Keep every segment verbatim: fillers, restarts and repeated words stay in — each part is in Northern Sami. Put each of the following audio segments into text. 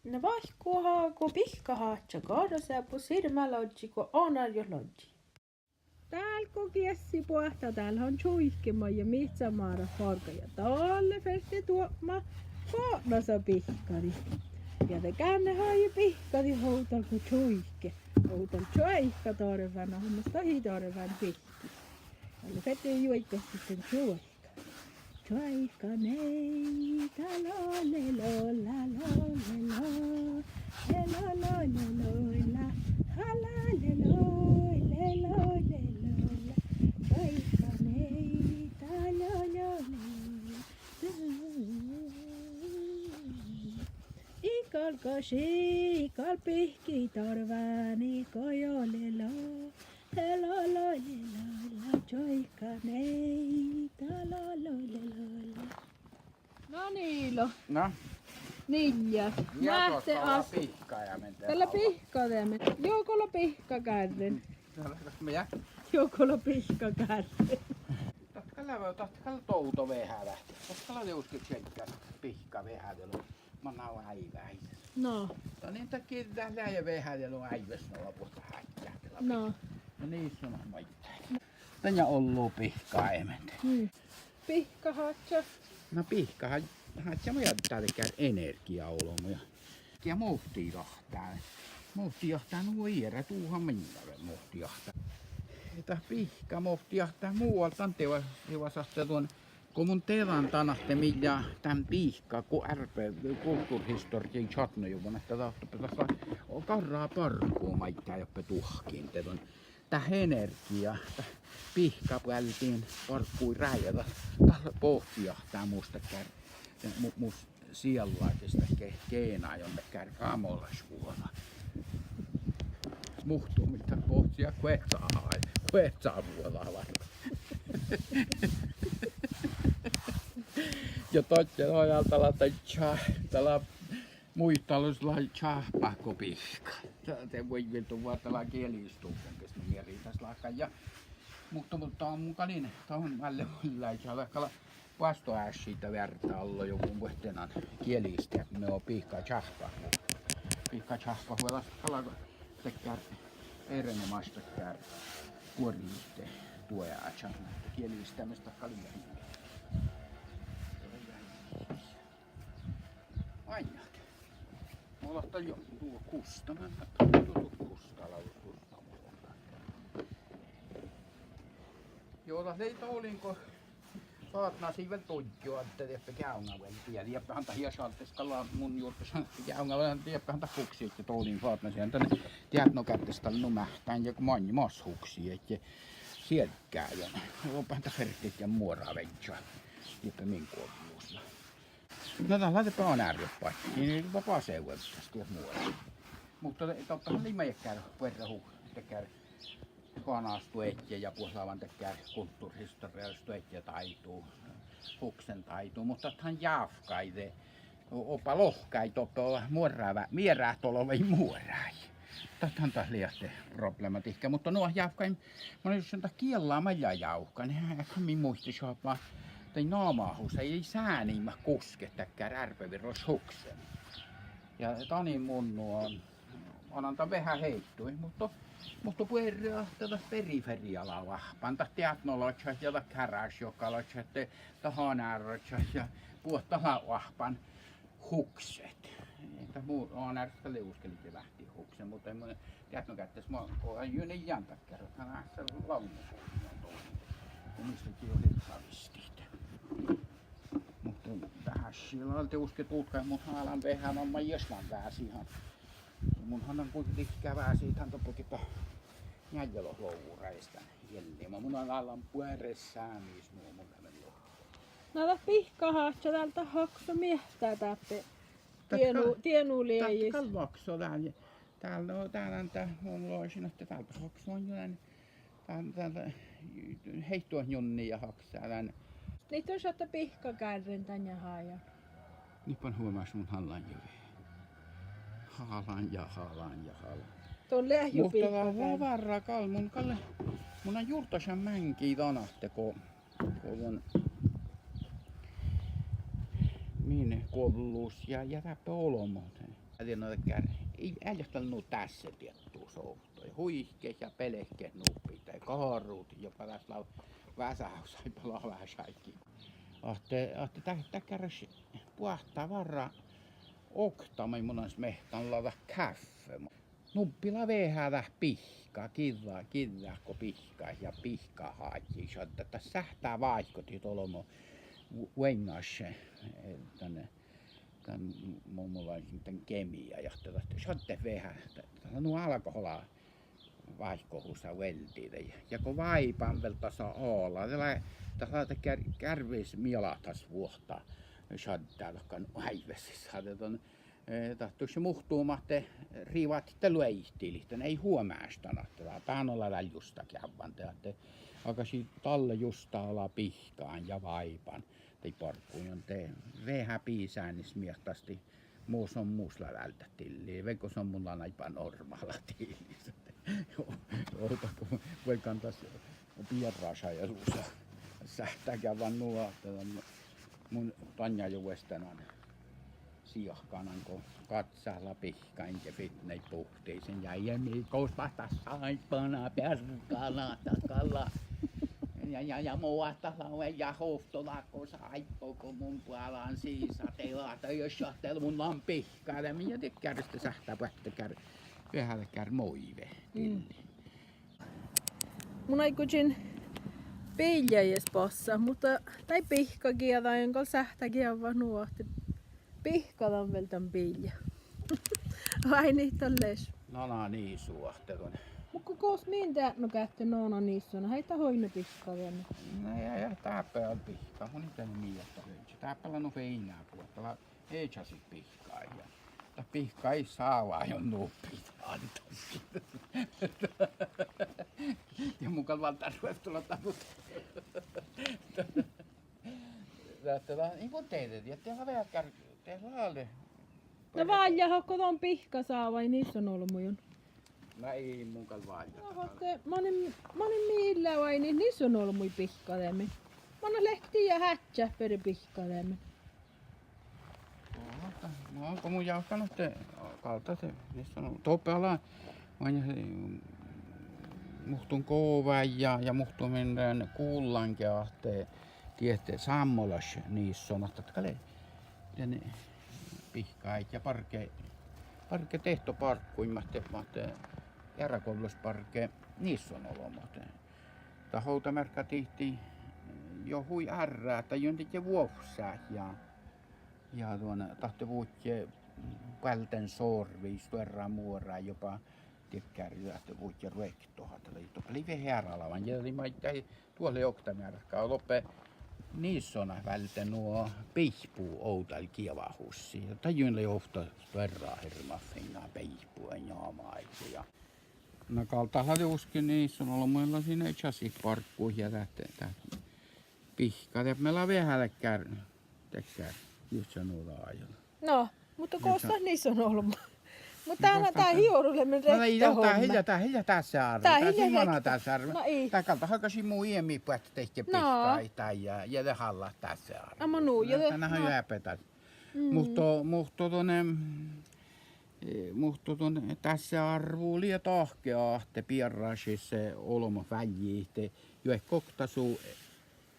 Na vaikko go pihkkaid ádjá garraseappot, sirmá logi go onarjot logi. Dál go geassi boahtá, dál han čuike maid ja mihcamárra fargga ja dalle ferte duopma gotnasa pihkkadit. Ja de gánne hajii pihkkadit ovdal go čuike. Ovdal čuoika darván, ahte dat ii darván pihkki. Ale ferte juoigat dan čuoika. Čuoika nei, da lo le lo, la lo le lo, le lo lo le lo la, ha la le lo, le lo le lo la. Čuoika nei, da lo lo le lo. Iigal gašii, iigal pihkki darván, iigal jo le lo. Elo, lo, le, lo, lo, čuoika nei, da, lo, lo, le, lo, lo. Na, Niilo. Na? Niilo. Ja máhte dal lea as-, pihkkadeamen. Dal lea pihkkadeamen. Juo go lea pihkkagárren. Dal lea, mii? Juo go lea pihkkagárren. Dat gal lea, dat gal dovddo veahá dat. Dat gal lea dieđusge čieŋkká pihkka veahá dieđusge. Manná áibbas. No. Dan in dat giđđat lea ja veahá dieđusge áibbas, no, buot áiggi. No. No, ii son maiddái. Dan ja ollu pihkkadeamen. Mm. Pihkkaid ádjá. Na pihkkaid ádjá, mun ja dakkár energiaolbmuid. Ja muhtijohtá. Muhtijohtá nu ieža duhán minna vel muhtijohtá. Dat pihkka muhtijohtá mu alde dan diva, diva sáhttá duon Go mun dedan dan ahte mii lea dan pihkka go árbe-, kultuvrhistorjjii čatnojuvvon ahte dat doppe dat lea garra bargu maiddái doppe duohkin, de don dat energia, dat pihkkabuoldin bargui ráje, dat, dat bohccijohtá mus dakkár, mu-, mus siellážis dakkár, genaiguin dakkár fámolašvuođa. Muhtumin dat bohcci ja guohcá, guohcávuođa. Ja dat, ja dat, dat lea, dat ča-, dat lea, muitalus lea čáhppáhku pihkka. Dat, dat vuoi vel duhát dat lea gielistuvvon, ges nu mii das láhkai. Ja, muhto, muhto mun galin, dat han málle vuollái ča-, dat gal lea boastoášši dat vearrá dalle jo mun vuohtinan gielisteapmi, pihkka čáhppáhku. Pihkka čáhppáhku, dat gal lea dakkár erenoamáš dakkár buoridit duojážan, gielisteamis dat gal lea. Ain. Muhto dat jo duo kusta, mun dat duo kusta, lea kusta. Juo, dat lei doalin go fátnasii vel duddjo ahte dieppe geavnga vel die-, dieppe han dat ieš alde gal lea mun jurdašan geavnga vel, dieppe han dat huksii ahte doalin fátnasii, dan dietnogáttis dal nu máhttán ja maŋŋá mas huksii ahte siergá ja, oba dat fertet ja muora veažža dieppe min guovllus. Na dat lea dieppe oanearrut badjin, in ba-, basevuoltas duot muora. Muhto de-, doppe han lei maid dakkár buorre hu-, dakkár goanas duodje ja buot leagan dakkár kultuvrhistorialaš duodje dáidu, huksen dáidu, muhto dat han jávkkai de, o-, oba lohkai doppe muorra vá-, mierat olbmui muoraid. Dat han dat lei ahte problematihkka, muhto nu jávkkai, mun in dušše dat giella maid lea jávkkan, e-, e-, mii muitte šat, dain namahus eai sániimet gusket dakkár árbevirolaš huksen. Ja danin munno, oanen dan veahá heittuid, muhto, muhto buorre ahte dat periferiála oahppán, dat dietnolaččat ja dat gárášjokkalaččat, dat oanearraččat ja buot dat lea oahppán hukset. Dat mu oanearrat gal dieđusge lei váhtti hukset, muhto mun dietnogáttis, ma-, go juo in jan dakkár, dat han áhčči lavnnašuvvon doalin. Go mis ledje jo hivddavistit. Muhto veaháš lea dieđusge dutkai, mun hálan veahá namma ieš lean vásihan. Mun han lean gal dihte vásihan doppe gii dat njealljelogi logu rájes dan eallima. Mun lean buorre sámis, mu-, mun lean logu. Na dat pihkkaid ádjá dál dat haksá miehtá dáppe. Dat gal, dienu, dienu dat leigis. Gal vaksá dál. Dál, no, dál, dál, mun logašin ahte dál haksá juo dan. Dál, dál, heittuid njunni ja haksá dan. Lei dat šatta pihkkagárren dan ja hája. Nihpan huomáš mun hálan juo. Hálan ja hálan ja hálan. Don lea juo pihkkagárren. Muhto dat vuo várra gal, mun gal, mun lean jurdašan máŋgii dan ahte go, go don min guovllus ja, ja dáppe olbmot. Ja no dakkár, ii ealit dal nu dássediettu sovtto. Ja huikeat ja belget nuppi, dahje garrut, ja ba dás lea vásáhus, ii ba lea vásáhus. Ahte, ahte dat, dakkár buohta várra okta maid mun lean smiehtán, lea dat káffe. Nubbi lea veahá dat bihka, giđđa, giđđat go bihkat ja bihkaháddjit šaddat, dat sáhttá váikkodit olbmo vu-, vuoiŋŋaš, eh, dan, dan, mun, mun lean dan kemia ja ahte dat šaddet veahá, dat, dat lea nu alkohola váikkohusa vuolde ja, ja go váiban vel dasa ala, dat lea, dat lea dat gear-, gearvvis mielas vuohta šaddá dohko oaivvesis, dat don, eh, dat dušše muhtumat ahte rivat de luoidit, dan ii huomáš dan ahte dat, dan lea dál justa geavvan de ahte, aga šii dalle justa ala bihkan ja váiban daid bargguin de veahá bisánit smiehtástit. Mo son mus lea váldit dilli, vai go son mun lean aiba normála dilli. Ovdal go vuolgán das bieraša ja lusa. Sáhttá geavvan nu ahte dan mun dainna jo vuosttanan siahkanan go gatsát lea bihkan ja fitneid buhtisin ja, ja mii gos bat das sáibbana bjargana dat gal lea. Ja, ja, ja mo ahte dat lea ja hovtto dat go sáibbo go mun buolan sisa de ahte, ja šat de mun lean bihkadeamen ja dakkár de sáhttá buot dakkár, veahá dakkár moive dilli. Mun áiggožin biillaid bassat, muhto daid bihkagieđain gal sáhttá geavvat nu ahte bihkadan vel dan biilla. Oaidnit dat leš. Na, na, ni su ahte don. Muhto gos min deatnogádde nana nissona, heita oaidno bihkadeamen. Na ja, ja dáppe gal bihka, mun in dal mii ahte oaidno. Dáppe lea nu fiinna buot, dat lea iežasit bihkadit ja dat bihkadit sává jo nuppi váldit. Ja mun gal válddán ruovttoluotta, muhto dat, dat, in mun dieđe, dat lea veaháš, dat lea ale. Na válljahat go don bihka sává nissonolbmuin? Na ii mun gal vállja. Na ahte manin, manin mii ille oaidnit nissonolbmuid bihkadeamen. Manat leat diet ádját bere bihkadeamen? Go, no go mun jáhkán ahte gal dat, nissonolbmot doppe ala, manin, muhtun govai ja, ja muhtumin dan gullan ge ahte diehtit sámmolaš nissonat, dat gal lea dan bihkadit ja barge, barge dehto bargguin mat, mat eará guovllus barge nissonolbmot. Dat ovdamearkka dihtii jo hui árrát, dat juo didje vuovssát ja, ja don dat de vuodje bálden sorvii stuorra muora joba dakkár, dat de vuodje ruoktot, dat lei, doppe lei veahá earálagan ja dat lei maiddái, duot lei okta mearka, doppe nissonat válde nu biipu ovdal geavahusii. Dat juo lei ovtta stuorra hirbmat fiinna biipu ja maid ja. Na gal dat lea dieđusge nissonolbmuin lea sii iežasit bargguid ja dat, dat bihka, dat mii lea veahá dakkár, dakkár, jus ja nu dajal. No, muhto gos dat nissonolbmot? Muhto dat, dat ii orru lean rektahomma. Dat ii leat dás árvu, dat ii leat dás árvu. Na ii. Dat gal dat galggašii mu eamit buot dehtet bihkadit ja, ja de hállat dás árvu. Amma nu, ja de, na, na, ja, eapet dál. Muhto, muhto don, eh, muhto don dás árvu lea dahke ahte bearrašis olbmot vállji, juo gokte su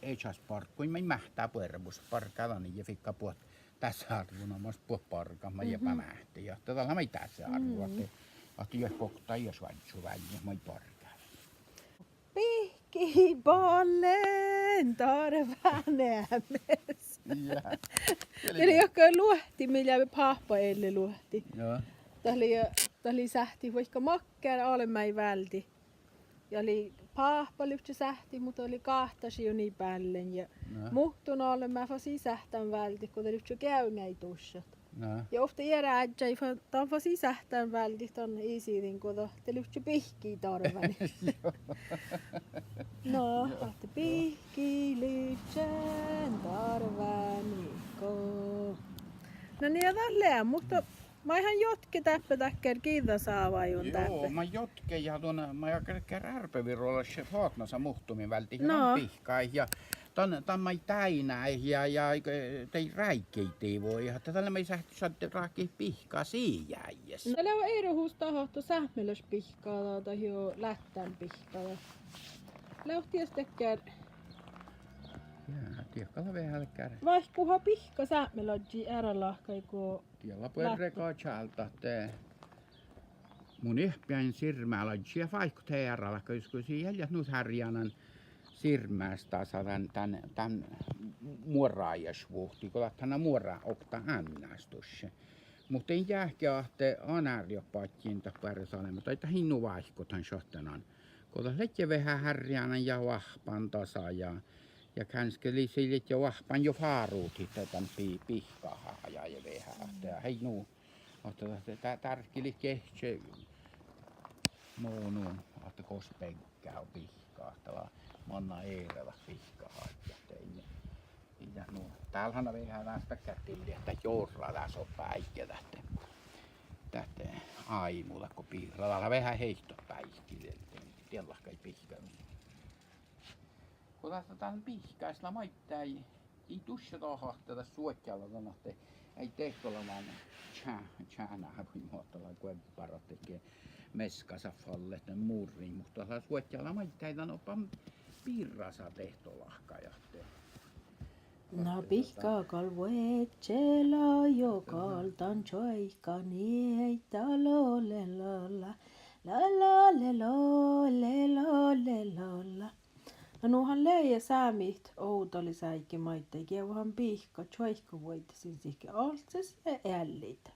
iežas bargguin maid máhttá buorebus, bargá dan ja fitká buot dás árvu, no mas buot bargat maid eaba máhtte, ja ahte dat lea maid dás árvu ahte, ahte juo gokte ieš oažžu vállji maid bargá. Bihkki ballen darváneames. Ja lei juo luohti, mii lei páhpa Elle luohti. Dat lei, dat lei sáhttit vaikko makkár albmái váldit. Ja lei páhpalivčče sáhttit, muhto lei gáhtaši juo nai bállen ja muhtun albmá fas ii sáhttán váldit go dat livččii geavnái duššat. Ja ovtta eará áddjái fa-, dan fas ii sáhttán váldit dan isidiin go dat de livččii bihkki darváneames. No ahte bihkki livččen darvánit go. Na nie dat lea, muhto maid han jotke dáppe dakkár giđđasávaiguin dáppe. Maid jotke ja don maid dakkár árbevirolaš fátnasa muhtumin váldit ja dan bihkadit ja dan, dan maid dáinái ja, ja, eh, daid ráiggeid diibmu, ahte dalle maid sáhttá šaddat ráhkadit bihka sii jáiges. Na lea eret hui dat ahte sápmelaš bihka dat, dat jo láttán bihka dat. Lea dies dakkár, ja, diehko lea veahá dakkár, váikkuha bihka sápmelažžii earalahkai go, die lea buorre láhttá čáldat ahte mun eahpán sirmmálažžii váikkuha earalahkai, jus go sii eai leat nu hárjánan sirmmástasa dan, dan, dan muorajašvuhtii go dat han lea muora okta ánnástušše. Muhto in jáhke ahte Anárjohkái badjin dat buorre olema, daid dat in nu váikkuhan šat dan. Go dat ledje veahá hárjánan ja oahppan dasa ja, ja gánske lei, sii ledje oahppan jo fáruhit dan bi-, bihkaha ja, ja veahá ahte ii nu, ahte dat, dat dárkilii geahčča mo nu, ahte gos beggá bihka, ahte lea manná eret dat bihkaha, ahte in, in nu, dál han veahá dás dakkár dilli ahte jorra dás oba áigge dat, dat áimu dat go birra, dál veahá heittot báiki, dien, dien lahkai bihka. Go dat, dat bihkás lea maiddái, ii dušše dat ahte dat suohčala dan ahte eai dehto lean ča-, čáná, vai mo dat lea guovvara ahte ge meskasa fallet dan murrin, muhto dat lea suohčala maiddái dan oba birrasa dehto lahkai ahte. Na bihka gal vuodjela jo gal dan čuoika nieidda lo le lo la, la la le lo, le lo le lo la. Na nu han lea sámit ovdalus áiggi maiddái geavahan bihka čuoikavuoidasin sihke alcces ja ealliide.